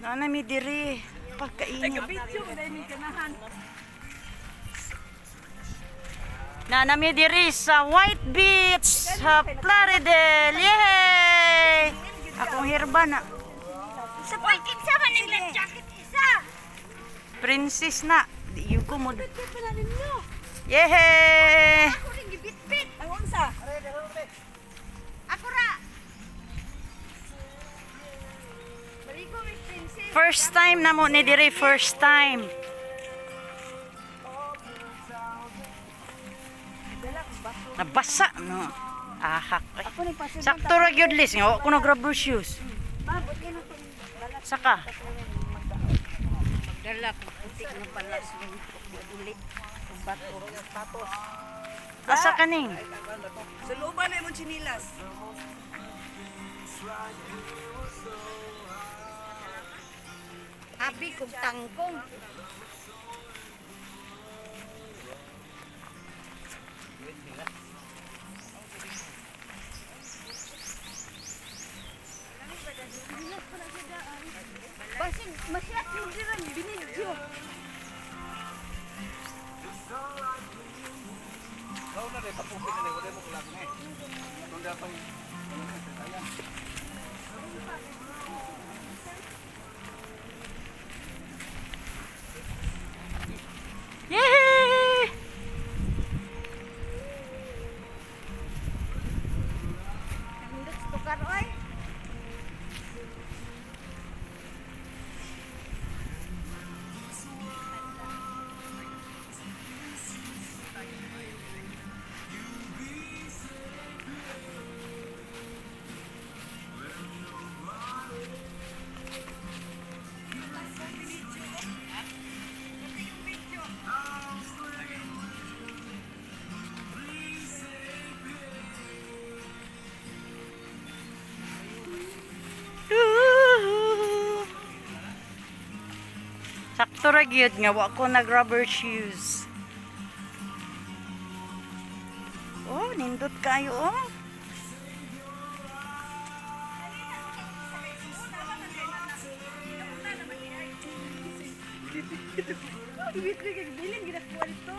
Naa mi diri. Pagkainit. Video ko dahil ganahan. Naa mi diri sa White Beach sa Plaridel. Yay! Akong hirba na. Sa pagkin sa man ang life jacket isa. Princess na. Di ko mo. Bitbit pala ninyo. Yay! Ako rin gibitbit. Ang unsa? Ako ra. Baligo mi princess. First time na mo ni diri, first time. Nabasa no. Ahak. Eh. Ako ni pasunod. Sakto ra gyud lis nga wa ko nag rubber shoes. Saka. Magdala ko putik ng balas ng uli. Bato. Tapos. Asa kaning? Suluban na imong chinilas. Abi kong tangkong. Basig, masyat mo dira, binidyo. Yay! Nindot sa tukar, oy. Woo! Sakto ra gyud nga wa ko nag rubber shoes. Oh, nindot kayo oh. Ibig bilin ginakuha dito.